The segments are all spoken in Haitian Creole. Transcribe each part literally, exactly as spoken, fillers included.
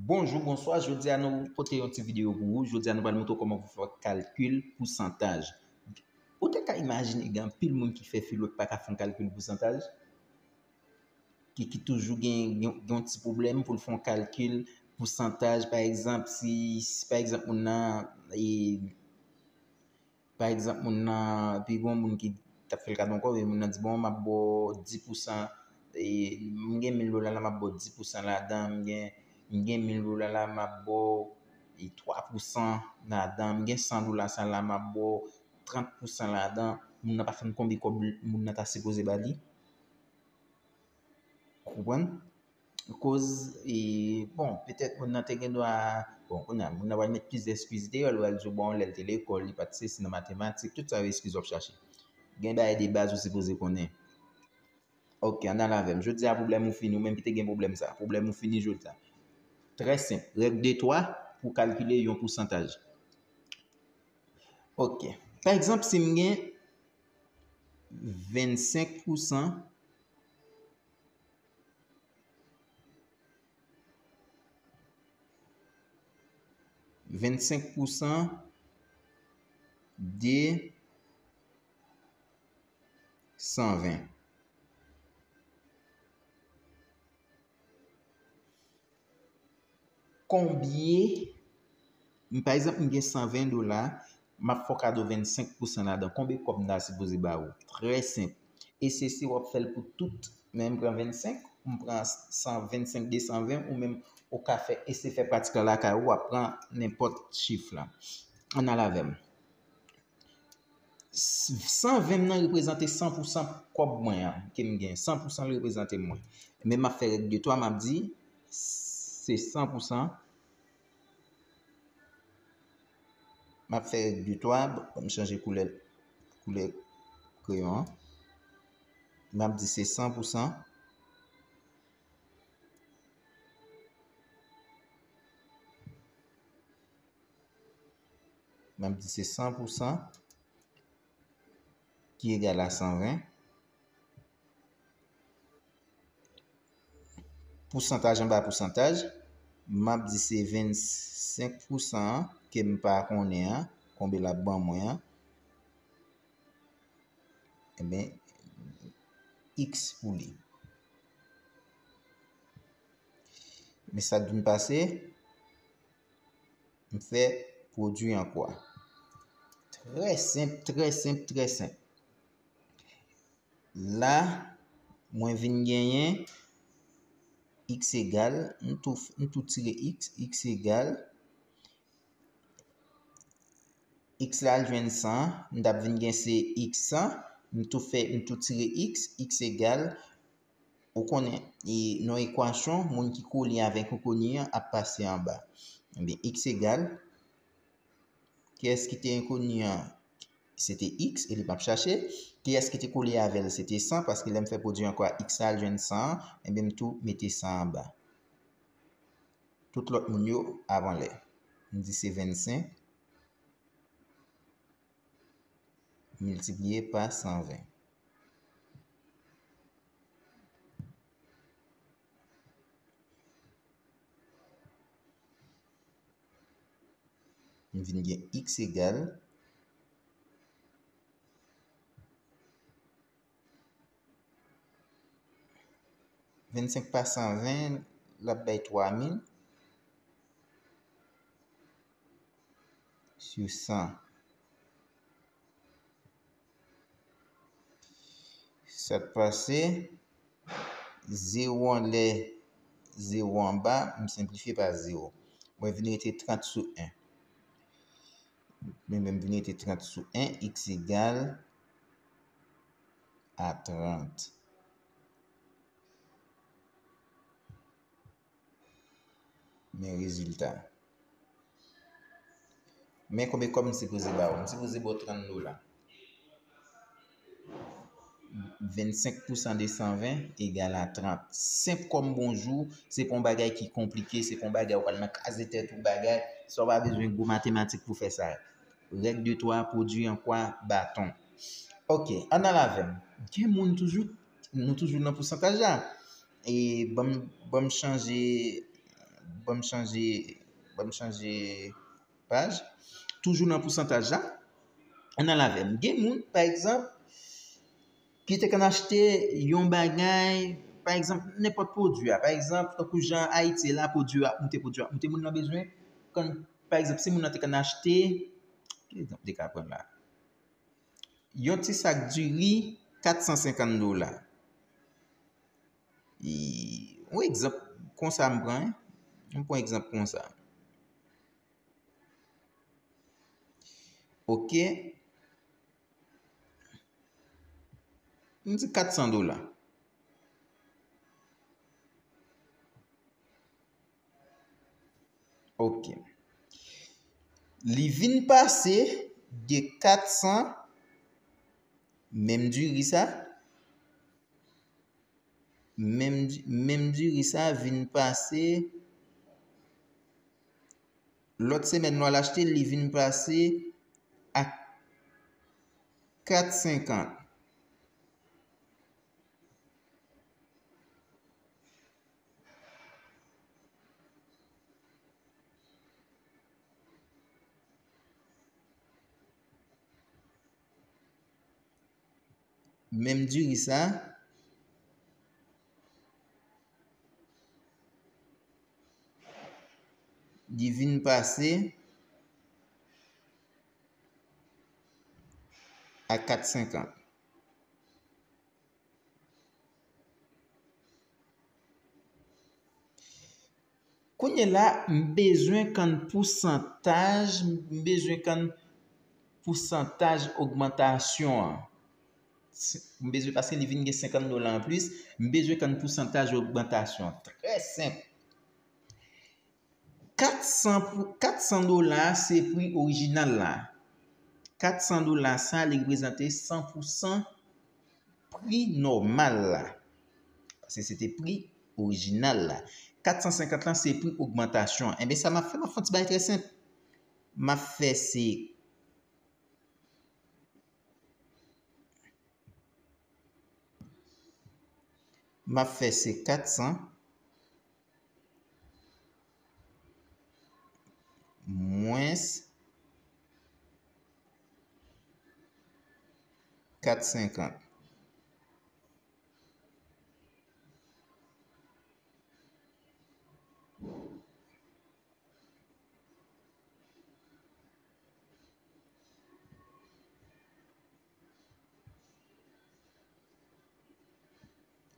Bonjou, bonswa. Jodi a nou pote yon ti videyo pou ou. Jodi a nou pral montre w kòman pou fè kalkil pousantaj. Ou te ka imajine gen anpil moun ki fè filo ki pa ka fè yon kalkil pousantaj? Ki, ki toujou gen, gen, gen yon ti pwoblèm pou l fè yon kalkil pousantaj. Pa egzanp, si, si pa egzanp moun nan, e, pa egzanp, moun nan, pi gon moun ki t ap fè l kado ankò, men moun nan di, "Bon, m ap ba w dis pousan, e, m gen mil dola la, m ap ba w dis pousan ladan, m gen, m gen mil dola la, m ap ba w, e, twa pousan ladan, m gen san dola sa la, m ap ba w trant pousan ladan." Moun nan pa konn konbyen kòb moun nan ta sipoze ba li. Ou konprann? Koz, e, bon, petèt moun nan te gen dwa, bon, kounye a, moun nan pral met plizyè eskiz deyò l, pral di w, bon, lè l te lekòl, li pa t sesi nan matematik, tout sa yo eskiz w ap chache. Gen bagay de baz ou sipoze konnen. Ok, ann al avè m. Jodi a, pwoblèm ou fini, ou menm ki te gen pwoblèm sa. Pwoblèm ou fini jodi a. Trè senp. Règ de twa pou kalkile yon pousantaj. Ok. Pa egzanp, si m gen vennsenk pousan, vennsenk pousan de san ven. Konbyen, m, pa egzanp, m gen san ven dola, m ap fè w kado vennsenk pousan ladan. Konbyen kòb m ta sipoze ba ou? Trè senp. E sesi, w ap fè l pou tout. Men m pran vennsenk, m pran san, vennsenk de san ven, ou menm ou ka fè, eseye fè pratik la lakay ou, w ap pran nenpòt chif la. Ann al avè m. San ven m nan reprezante san pousan kòb mwen an ke m gen. San pousan l reprezante mwen. Men m ap fè règ de twa, m ap di, se san pousan. M ap fè règ de twa, ban m chanje koulè, koulè kreyon an. M ap di se san pousan. M ap di se san pousan ki egal a san ven. Pousantaj anba pousantaj, m ap di se vennsenk pousan an ke m pa konnen an, konbyen l ap ban mwen an. Ebyen, x pou li. Men sa k vin pase, m fè pwodui an kwa. Trè senp, trè senp, trè senp. La, mwen vin genyen x egal, m tou, m tou tire x, x egal, x la al jwenn san, m t ap vin gen se x san, m tou fè, m tou tire x, x egal, ou konnen, e, nan ekwasyon, moun ki kole avè enkoni an ap pase anba. Ebyen, x egal, kiyès ki te enkoni an? Se te x, e li p ap chache. Kiyès ki te kole avè l? Se te san, paske lè m fè pwodui an kwa x la al jwenn san an, ebyen, m tou mete san anba. Tout lòt moun yo avan lè. M di se vennsenk miltipliye pa san ven. M vin gen x egal vennsenk pa san ven, l ap bay twa mil sou san. Sa k pase, zewo anlè, zewo anba, m senplifye pa zewo. Mwen vin rete trant sou en. Men, men m vin rete trant sou en, x egal a trant. Men rezilta. Men konbyen kòb m sipoze ba ou? M sipoze ba w trant dola. Vennsenk pousan de san ven egal a trant. Senp kòm bonjou, se pa yon bagay ki konplike, se pa yon bagay ou pral nan kraze tèt ou bagay, sa w pa bezwen gwo matematik pou fè sa. Règ de twa, pwodui an kwa, baton. Ok, ann al avè m. Gen moun toujou, nou toujou nan pousantaj la. E ban m, ban m chanje, Ban m chanje, ban m chanje paj. Toujou nan pousantaj la. Ann al avè m. Gen moun, pa egzanp, ki te konn achte yon bagay, pa egzanp, nenpòt pwodui a. Pa egzanp, tankou jan Ayiti la, pwodui a ap moute, pwodui a ap moute, moun nan bezwen, konn, pa egzanp, si moun nan te konn achte, ki egzanp m te ka pran la? Yon ti sak diri, kat san senkant dola. E, yon egzanp konsa m pran, wi. M pran egzanp konsa. Ok. M di kat san dola. Ok. Li vin pase de kat san, menm diri sa, menm, menm diri sa vin pase, lòt semèn nou al achte l, li vin pase a kat senkant. Menm diri sa, li vin pase a kat senkant. Kounye la, m bezwen konn pousantaj, m bezwen konn pousantaj ogmantasyon an. M bezwen, paske li vin gen senkant dola anplis, m bezwen konn pousantaj ogmantasyon an. Trè senp. Kat san pou, kat san dola se pri orijinal la. Kat san dola sa, li reprezante san pou san pri nòmal la. Paske se te pri orijinal la. Kat san senkant lan se pri ogmantasyon an. Enben, sa m ap fè, m ap fè yon ti bagay trè senp. M ap fè se, m ap fè se kat san mwens kat senkant.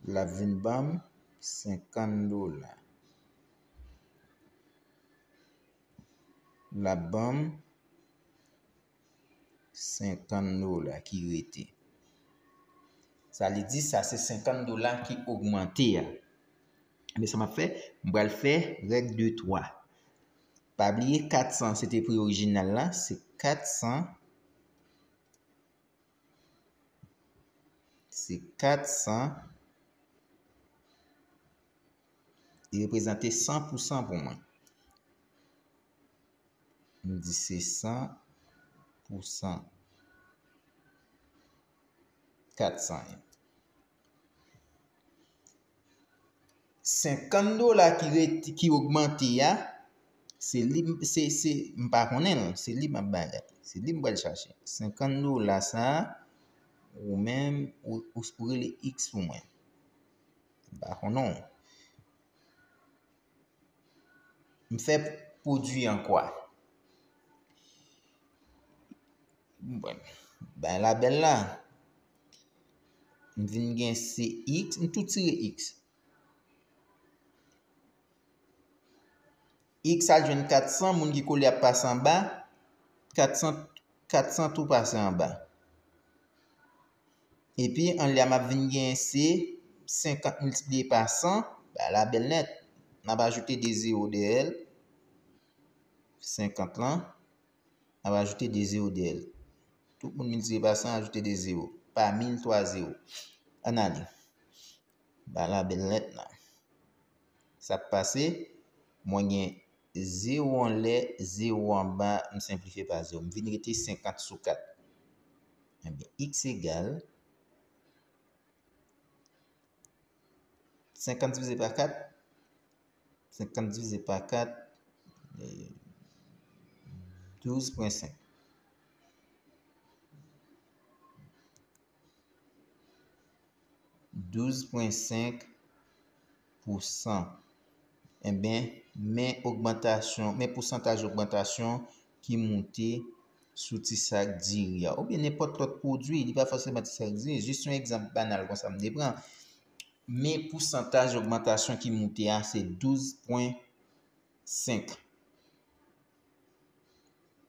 L ap vin ban m senkant dola. L ap ban m senkant dola ki rete. Sa li di, sa se senkant dola ki ogmante a. Men sa m ap fè, m pral fè règ de twa. Pa bliye kat san se te pri orijinal la, se kat san, se kat san, li reprezante san pou san pou mwen. M di se san pou san. Kat san. Senkant dola ki rete, ki ogmante a, se li, se, se, m pa konnen l, se li m ap bagay. Se li m pral chache. Senkant dola sa, ou menm, ou, ou, ou rele X pou mwen. M pa konnen w. M fè pwodui an kwa? Bon, bay labèl la. M vin gen C X, m tou tire X. X al jwenn kat san, moun ki kole ap pase anba, kat san, kat san tou pase anba. Epi, anlè a m ap vin gen se senkant miltipliye pa san, ba labèl nèt. N ap ajoute de zewo dèyè l. Senkant lan, n ap ajoute de zewo dèyè l. Tout moun miltipliye pa san, ajoute de zewo. Pa mil, twa zewo. Ann ale. Ba labèl nèt la. Sa k pase? Mwen gen zewo anlè, zewo anba, m senplifye pa zewo. M vin rete senkant sou kat. Ebyen, X egal senkant divize pa kat, Senkant divize pa kat, douz pwen senk. Douz pwen senk pou san. Enben, men ogmantasyon, men pousantaj ogmantasyon ki moute sou ti sak diri a. Oubyen nenpòt lòt pwodui, li pa fòseman ti sak diri, jis yon egzanp banal konsa m te pran. Men pousantaj ogmantasyon ki moute a se douz pwen senk.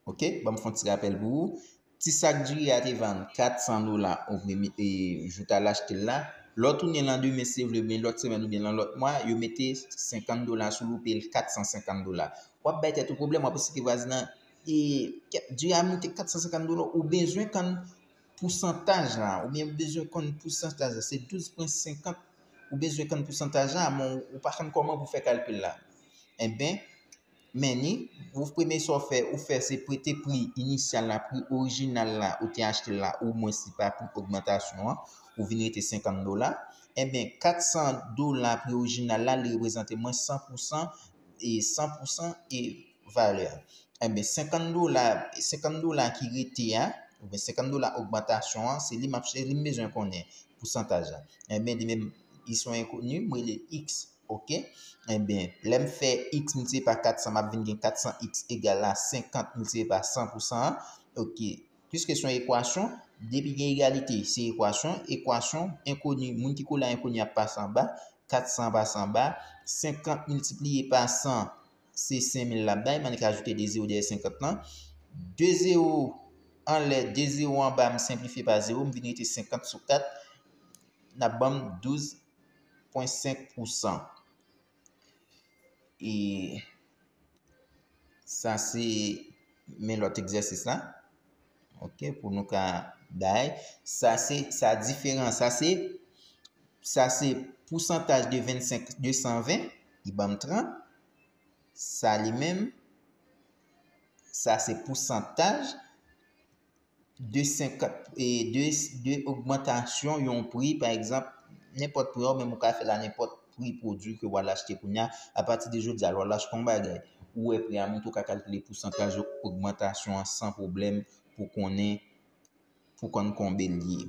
Ok, ban m fè yon ti rapèl pou ou. Ti sak diri a te vann kat san dola o premye, e, jou ta l achte l la. Lè w tounen landemen, si w vle, oubyen lòt semèn, oubyen nan lòt mwa, yo mete senkant dola sou li, ou peye l kat san senkant dola. W ap bay tèt ou pwoblèm, w ap esplike vwazen nan, e, diri a moute kat san senkant dola, ou bezwen konn pousantaj la, oubyen ou bezwen konn pousantaj la, se douz pwen senkant, ou bezwen konn pousantaj la, men ou pa konn kòman pou fè kalkil la. Enben, men ni, ou premye sa w fè, ou fè se prete pri inisyal la, pri orijinal la, ou te achte l la, omwen si pa pri ogmantasyon an, ou vin rete senkant dola. Enben, kat san dola pri orijinal la, li reprezante mwen san pou san, e san pou san e valè. Enben, senkant dola, senkant dola ki rete a, oubyen senkant dola ogmantasyon an, se li m ap, se li m bezwen konnen, pousantaj la. Enben, li menm, li se yon enkoni, m rele X, ok? Enben, lè m fè X miltipliye pa kat san, m ap vin gen kat san X egal a senkant miltipliye pa san pou san an, ok? Piske se yon ekwasyon, depi gen egalite, se ekwasyon, ekwasyon enkoni, moun ki kole a enkoni ap pase anba, kat san pase anba, senkant miltipliye pa san, se senk mil l ap bay, m annik ajoute de zewo dèyè senkant lan. De zewo anlè, de zewo anba, m senplifye pa zewo, m vin rete senkant sou kat, n ap ban m douz pwen senk pou san. E sa se men lòt egzèsis la. Ok, pou nou ka bay. Sa se, sa diferan. Sa se, sa se pousantaj de vennsenk, de san ven, li ban m trant. Sa li menm, sa se pousantaj de senkant, e de, de ogmantasyon yon pri, pa egzanp, nenpòt pri a, ou menm ou ka fè l a nenpòt pri pwodui ke w al achte kounye a, apati de jodi a, lè w al achte yon bagay, ou wè pri a moute, ou ka kalkile pousantaj ogmantasyon an san pwoblèm pou konnen, pou konn konbe l ye.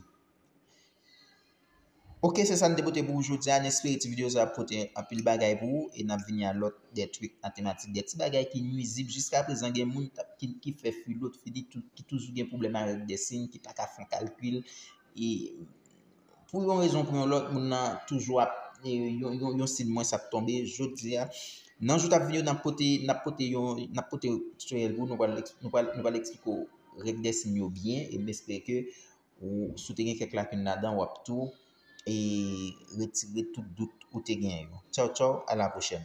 Ok, se sa n te pote pou ou jodi a. N espere ti videyo sa a pote anpil bagay pou ou e n ap vini a lòt de trik matematik, de ti bagay ki nwizib. Jiska prezan, gen moun t ap, ki, ki fè filo, fini tou, ki toujou gen pwoblèm avèk de siy, ki pa ka fè yon kalkil. E pou yon rezon, pou yon lòt, moun nan toujou ap, e, yon, yon, yon siy mwens ap tonbe. Jodi a, nan jou t ap vini yo, n ap pote, n ap pote yon, n ap pote tutorial pou ou, nou pral, nou pral, nou pral eksplike w règ de siy yo byen e m espere ke ou, si w te gen kèk lakin ladan, w ap tou, e, retire tout dout ou te genyen yo. Tchaw, tchaw, a la pwochèn.